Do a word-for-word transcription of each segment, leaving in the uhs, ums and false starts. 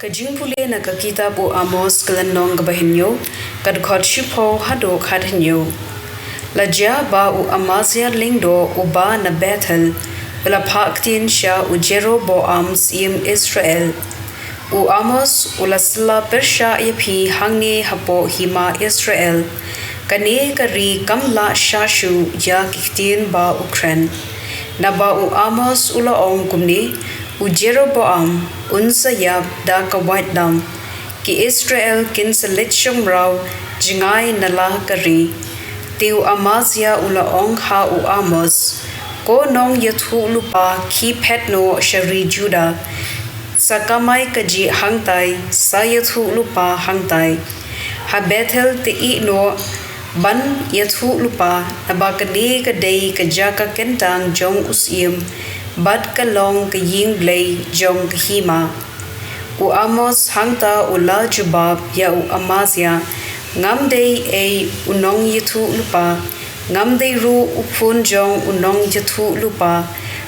Ka jingpule na ka kitab u Amos ka lynnong kaba hynñiew, ka dkhot shiphew haduh khathynñiew. La jia ba u Amazia lyngdoh uba na Bethel, u la phah ktien sha u Jeroboam syiem Israel. U Amos u la syllah pyrshah ïa phi hangne hapoh hima Israel. Kane ka ri kam lah shah shuh ïa ki ktien ba u kren. Naba u Amos u la ong kumne, u Jeroboam un sa ïap da ka waitlam. Ki Israel kin sa leit shong mraw jngai na la ka ri. Te u Amazia u la ong ha u Amos, ko nongïathuhlypa, khie phet noh sha ri Juda. Sa kamai kajih hangtai, sa ïathuhlypa hangtai. Ha Bethel te ïeh noh ban ïathuhlypa, naba kane ka dei ka jaka kyntang jong u syiem, bad ka long ka ïing blei jong ka hima. U Amos hangta u la jubab ïa u Amazia, ngam dei ei u nongïathuhlypa, ngam dei ruh u khun jong u nongïathuhlypa,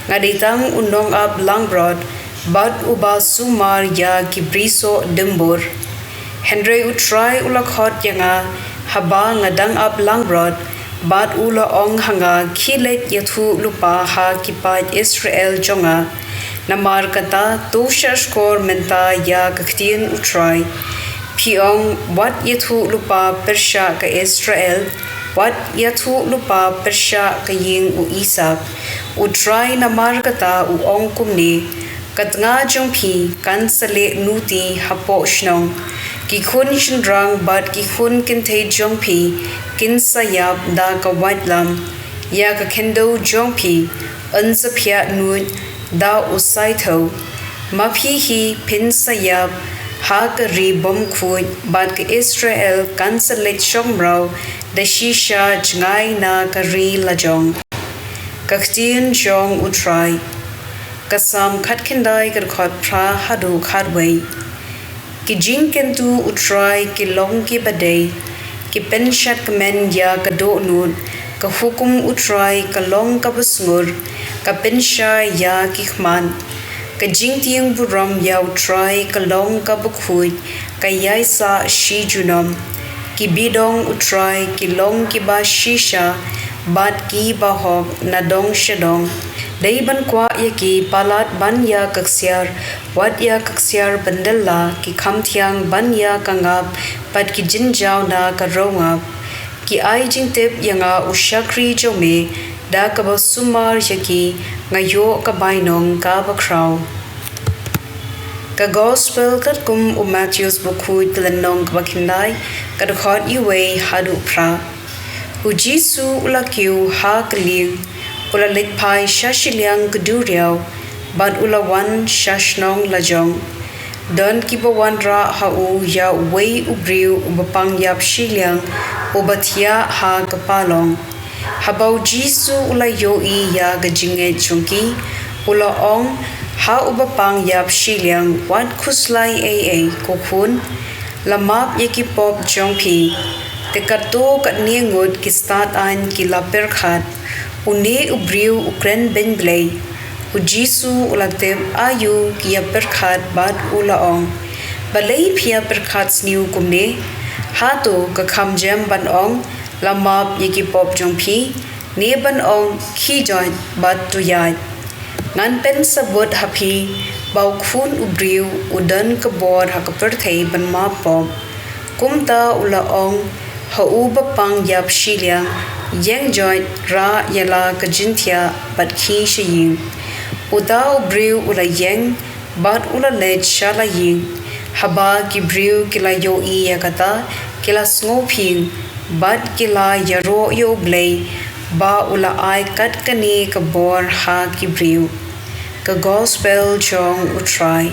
nga dei tang u nongap langbrot, bad uba sumar ïa ki brisoh dymbur. Hynrei u Trai u la khot ïa nga, haba nga dang ap langbrot, bad u la ong ha nga, khie leit ïathuhlypa ha ki paid Israel jong nga. Namar kata to shahshkor mynta ïa ka ktien u Trai. Phi ong, wat ïathuhlypa pyrshah ka Israel, wat ïathuhlypa pyrshah ka ïing u Isaak. U Trai namar kata u ong kumne, ka tnga jong phi kan sa leh nuti hapoh shnong. Ki khun shynrang bad ki khun kynthei jong phi kin sa ïap da ka waitlam. Ïa ka khyndew jong phi yn sa phiah nuid da u saithew. Ma phi hi phin sa ïap ha ka ri bymkhuid, bad ka Israel kan sa leit shong mraw da shisha jngai na ka ri lajong. Ka ktien jong u Trai. Ka Salm khatkhyndai, ka dkhot phra haduh khatwei. Ki jingkyntu u Trai ki long kiba dei, ki pynshad kmen ïa ka dohnud. Ka hukum u Trai ka long kaba sngur, ka pynshai ïa ki khmat. Ka jingtieng burom ïa u Trai ka long kaba khuid, ka ïaisah shi junom. Ki bidong u Trai ki long kiba shisha, bad kiba hok na dong sha dong. Dei ban kwah ïa ki palat ban ïa ka ksiar, wat ïa ka ksiar bynda la, ki kham thiang ban ïa ka ngap, bad ki jynjaw na ka rongap. Ki ai jingtip ïa nga u shakri jong me, da kaba sumar ïa ki, nga ïoh ka bainong kaba khraw. Ka Gospel katkum u Mathaios bakhuid, ka lynnong kaba khyndai, ka dkhot iwei haduh phra. U Jisu u la kiew ha ka lieng, u la leit phai sha shiliang ka duriaw, bad u la wan sha shnong lajong. Don kiba wanrah ha u ïa uwei u briew uba pang ïap shiliang, uba thiah ha ka palong. Haba u Jisu u la ïohi ïa ka jingngeit jong ki, u la ong ha uba pang ïap shiliang, wat khuslai ei ei, ko khun, la map ïa ki pop jong phi. Te katto katne ngut ki stad aiñ ki la pyrkhat, une u briew u kren beiñ Blei. U Jisu u la tip aïu ki ïa pyrkhat bad u la ong, balei phi ïa pyrkhat sniew kumne? Hato ka kham jem ban ong, la map ïa ki pop jong phi, ne ban ong, khie joit bad to ïaid? Ngan pynsabut ha phi ba u Khun u Briew u don ka bor ha ka pyrthei ban map pop. Kumta u la ong ha uba pang ïap shiliang, ïeng joit, rah ïa la ka jingthiah bad khie sha ïing. Uta u briew u la ïeng bad u la leit sha la ïing. Haba ki briew ki la ïohi ïa kata, ki la sngewphieng bad ki la ïaroh ïa U Blei ba u la ai kat kane ka bor ha ki briew. Ka Gospel jong U Trai.